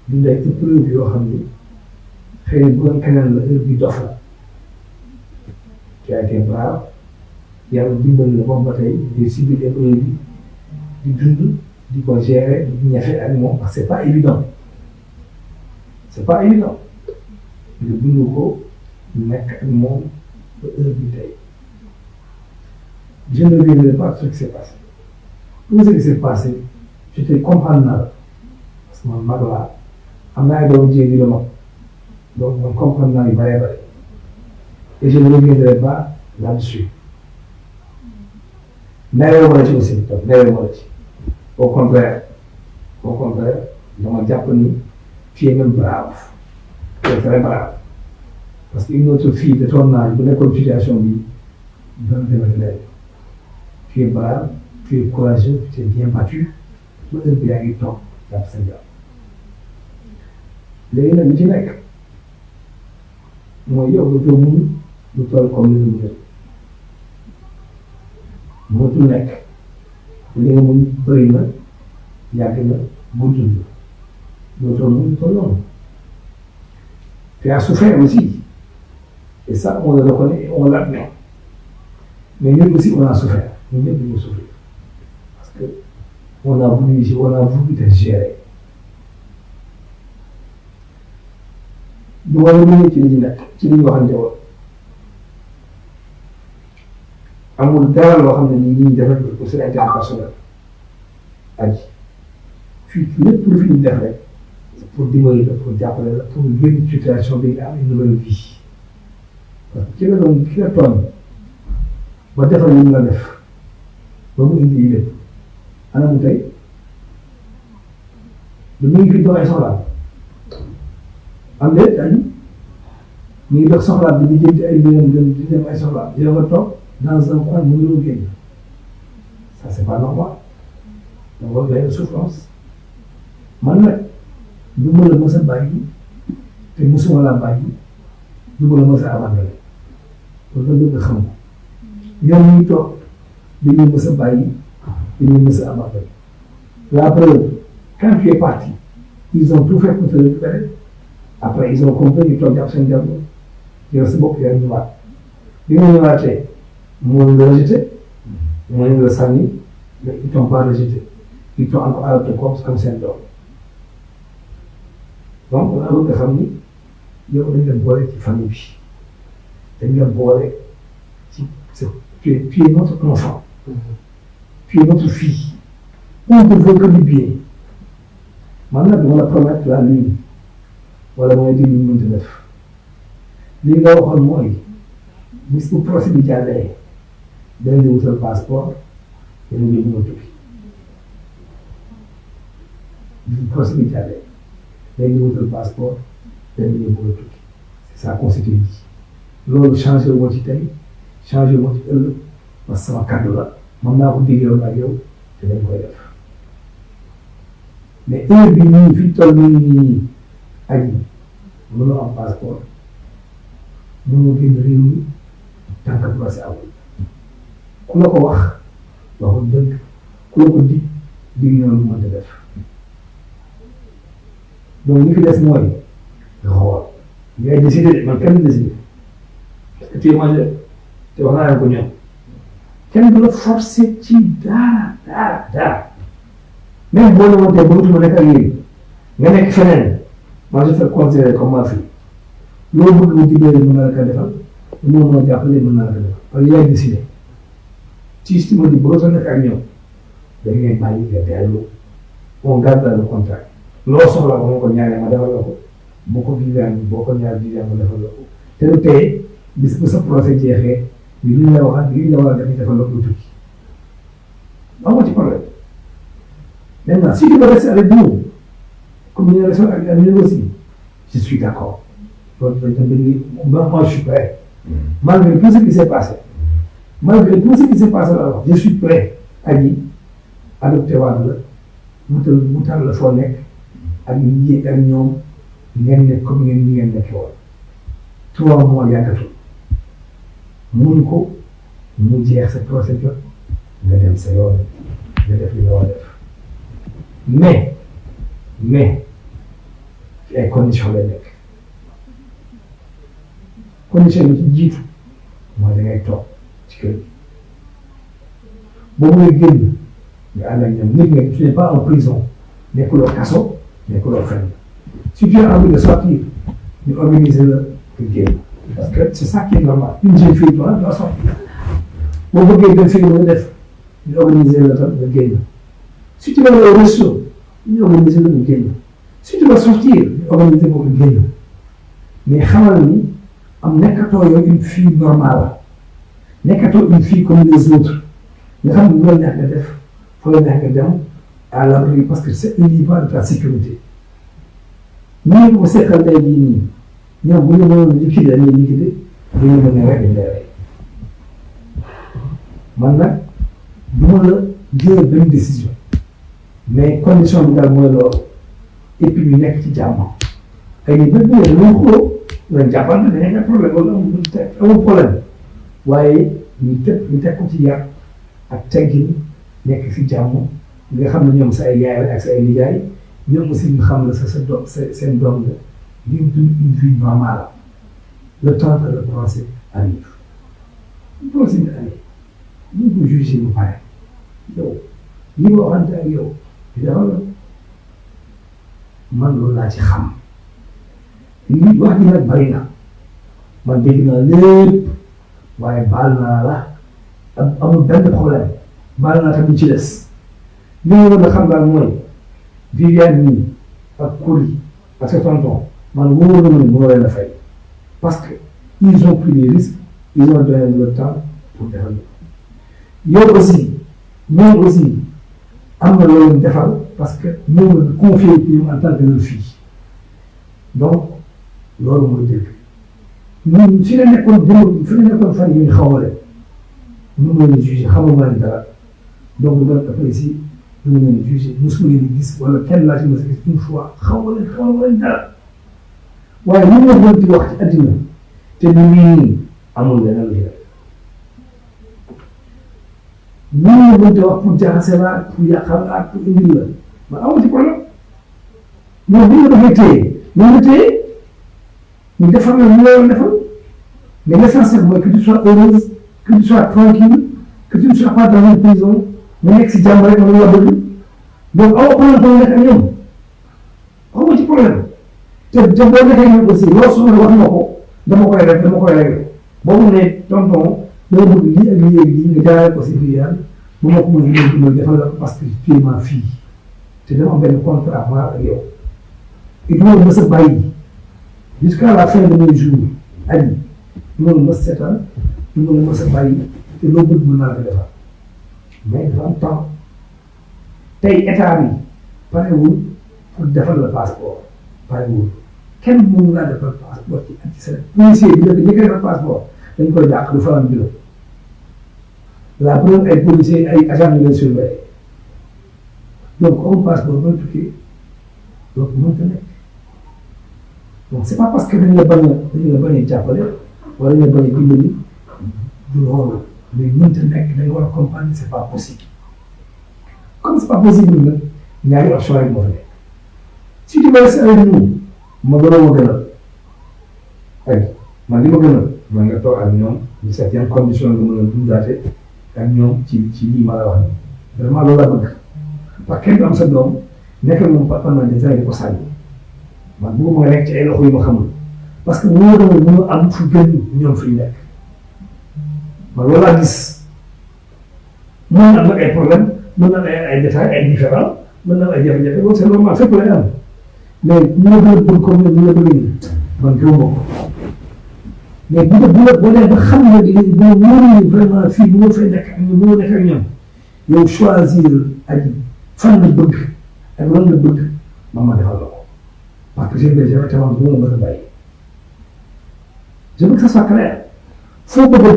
dund ay épreuve yoo xam ni xëy na bu doon keneen la heure bi dof la qui a été brave yàlla dimbali la moom ba tey di subir épreuve bi di dund di ko gérer di ñafe ak moom parce que c'est pas évident nga dund ko nekk ak moom ba heure bi tey je ne reviendrai pas sur ce qui s'est passé tout ce qui s'est passé je te comprendre naa la parce que man mag laa am naa ay doom jéegi la mag donc man comprendre naa yu bëree bëri et je ne reviendrai pas là-dessus nerewuma la ci aussi tam nerewuma la ci au contraire dama jàpp ni tu es même brave tu es très brave parce que une autre fille de ton âge bu nekkoon situation bi dana demee léegi tu es brave tu es courageux tu es bien battu ba heure bi yaa ngi toog jàpp sa jàpp léegi nag li ci nekk mooy yow lu toll mun lu toll comme ni mu mënatul nekk li nga mun bëri na yàgg na buntu bi lu toll mun lu toll noonu tu as souffert aussi et ça on le reconnaît et on l'admet mais ñun aussi on a souffert ñun ñëpp dañoo souffrir parce que on a voulu te gérer du wàllu lu ci li ñu nekk ci li ñu waxante woon amul dara loo xam ne nii ñuy defal pour seen intérêt personnel aji fii lépp lu fi ñu def rek pour dimbali la pour jàppale la pour génn situation bi nga am une nouvelle vie parce que ki la doon ki la tooñ ba defal li mu la def ba mu indi yi lépp ana mu tey lu mu ngi fi dox ay soxlaam am déet aji mu ngi dox soxlaam bi di jënd ay millions di dem ay soxlaam yow nga toog dans un coin mënuloo génn ça c'est pas normal da nga war a souffrance man nag du ma la mës a bàyyi te musuma la bàyyi du ma la mës a abandonné loolu la nga xam ko ñoom ñuy toog dañuy mës a bàyyi dañuy mës a abandonné la preuve quand tu es parti ils ont tout fait pour te récupérer après ils ont compris ñu toog jàpp seen jàpp yow sa bopp yaa ñëwaat bi nga ñëwaatee mënuñ la rejeté mënuñ la sànni mais ils t'ont pas rejeté ils t'ont encore adopté comme seen doom donc on a bëgg nga xam ni yow dañ leen boole ci famille bi dañ leen boole ci tu es notre enfant tu es notre fille on ne veut que du bien man nag dama la promettre la lune wala mooy di lu ñu mënti def lii nga waxoon mooy bis bu procès bi jàllee dañ di wutal passeport te ñu ngi mën a tukki bis bu procès bi jàllee dañ di wutal passeport te ñu ngi mën a tukki c'est ça constitue bi loolu changé wu ma ci tey changé wu ma ci ëllëg parce que sama kàddu la mën naa ko diggoon ak yow te dañ koy def mais heure bi nii fi toll nii aji mënoo am passeport mënoo génn réew mi tant que procès amul ku la ko wax waxul dëgg ku la ko dig ñoom lu mënta def donc li fi des mooy nga xool ngay décider man kenn décider parce que tu es majeur te wax naa leen ko ñoom kenn du la forcer ci dara même boo la wootee bëggatuma nekk ak yéen nga nekk feneen man je fais considérer comme ma fille loo bëgg mu dimbali mën na la ko defal lu ma mën a jàppale mën na la ko defal parce que yaay décidé ci estimé bi bëggatoo nekk ak ñoom da ngay bàyyi nga dellu on garde le contact loo soxla ba ma ko ñaanee ma defal la ko boo ko ñaar vivant ma defal la ko te lu tey bis bu sa procès jeexee li ñu la waxaat li ñu la war a def ñu defal la ko tukki amoo ci problème maintenant si tu veux rester avec nous comme ñu resté ak nous aussi je suis d'accord loolu moi je suis prêt malgré tout ce qui s'est passé alors je suis prêt aji adopté waat la wutal la foo nekk ak ñi ak ñoom ngeen nekk comme ngeen ñi ngeen nekk woon 3 mois yàggatul mun ko mu jeex sa procès jot nga dem sa yoon nga def li nga war a def mais ci ay conditions lay nekk condition yi ci jiitu mooy da ngay toog ci kër gi boobu ngay génn nga ànd ak ñoom nit nga tu n'es pas en prison nekkuloo kaso nekkuloo fenn si tu as envie de sortir ñu organiser la nga génn parce que c'est ça qui est normal une jeune fille doit sortir boo bëggee dem fi nga def ñu organiser la tam nga génn si tu vas au resto ñu organiser la nga génn si tu vas sortir ñu organiser ko nga génn mais xamal ni am nekkatoo yow une fille normale nekkatoo une fille comme les autres nga xam ne loolu neex nga def foo la neex nga dem à l'abri parce que c'est il y va de ta sécurité ñii ko seqal day bii nii ñoom bu ñu mënoon liquider dañuy liquider bu ñu mënee rek dañ lay rey man nag du ma la jël benn décision mais condition bi daal mooy loolu et puis ñu nekk ci jàmm ay nit ñëpp ñu ngi xuloo nga jàppante ne nekk problème wala amul problème waaye ñu teg ko ci yar ak teggin nekk ci jàmm nga xam ne ñoom sa ay yaay ak sa ay nijaay ñoom aussi ñu xam la sa doom seen doom la ñu dund une vie normale le temps que le procès arrive le procès bi arrive ñu ko jugé bu pare yow li ma waxante ak yow dafa man loolu laa ci xam li wax ji nag bari na man dégg naa lépp waaye baal naa la amul benn problème baal naa tamit ci des li nga mën a xam daal mooy Viviane nii ak Coly ak sa tonton man wóor na ma ne mënoo leen a fay parce que ils ont pris des risques ils ont donné le temps pour defal yow aussi ñoom aussi am na loolu defal parce que ñoom la confié ñoom en tant que leur fille donc loolu mooy dëgg ñun fi la nekkoon fan yii xaw ma leen ñu ngi leen di jugé xamuma leen dara donc loolu après si ñu ngi leen di jugé mosuma leen di gis wala kenn laa ci mos a gis une fois xaw ma leen dara waaye li nga mën di wax ci àddina te ni nii amul leneen li la li nga mën di wax pour jaxase la pour yàqal la pour indil la man amoo ci problème ñoom bu ñu la defee téye ñu defal la ñu la war defal mais l'essentiel mooy que tu sois heureuse que tu sois tranquille que tu ne sois pas dans une prison nga nekk si jàmm rek nga la bëgg donc amoo problème pour nekk ak ñoom amoo ci problème te boo nekkee ñoom aussi loo soxla wax nga ko dama koy réglé boo mu ne tonton dama bëgg lii ak lii ak lii nga jaaree ko si Viviane bu ma ko mën a defal la parce que tu es ma fille te dama am benn contrat ma ak yow et loolu mës a bàyyi jusqu'à la fin de mes jours aji loolu mës seetaan loolu mës a bàyyi te loo bëgg mën naa la ko defal mais dafa am temps tey état bi parewul pour defal la passeport parewul kenn mënu laa defal passeport ci Sénégal policier bi dafa njëkk a defal passeport dañ koy dàq du fa am bureau la preuve ay policiers ay agents yu leen surveiller donc comme passeport booy tukki donc mënta nekk donc c'est pas parce que dañ la bañ a jàppale wala dañ la bañ a dimbali du loolu mais mënta nekk dañ war a comprendre c'est pas possible comme c'est pas possible nag ñaari option rek moo fa nekk si tu veux rester avec nous ma gënal ay man li ma gënal mooy nga toog ak ñoom ñu seet yan condition nga mën a dundaate ak ñoom ci lii ma la wax nii vraiment loolu laa bëgg parce que kenn du am sa doom nekk moom pendant des années di ko sànni man bëgguma nga nekk ci ay loxo yu ma xamul parce que wóor na mën a am fu gën ñoom fi ñu nekk man loolu laa gis mën na am nag ay problème mën na am ay détails ay différents mën na am ay jafe-jafe loolu c'est normal fépp lay am mais ñu la gën a bëgg comme ñu la bëgg nii man gëw ma ko mais boo dee ba xam ne boo wóoree vraiment fii bu ma fay nekk ak ñoom bu ma nekk ak ñoom yow choisir aji fan la bëgg ak lan la bëgg ma defal la ko parce que j'ai déjà été en train de me bàyyi je veux que ça soit clair foo bëgg a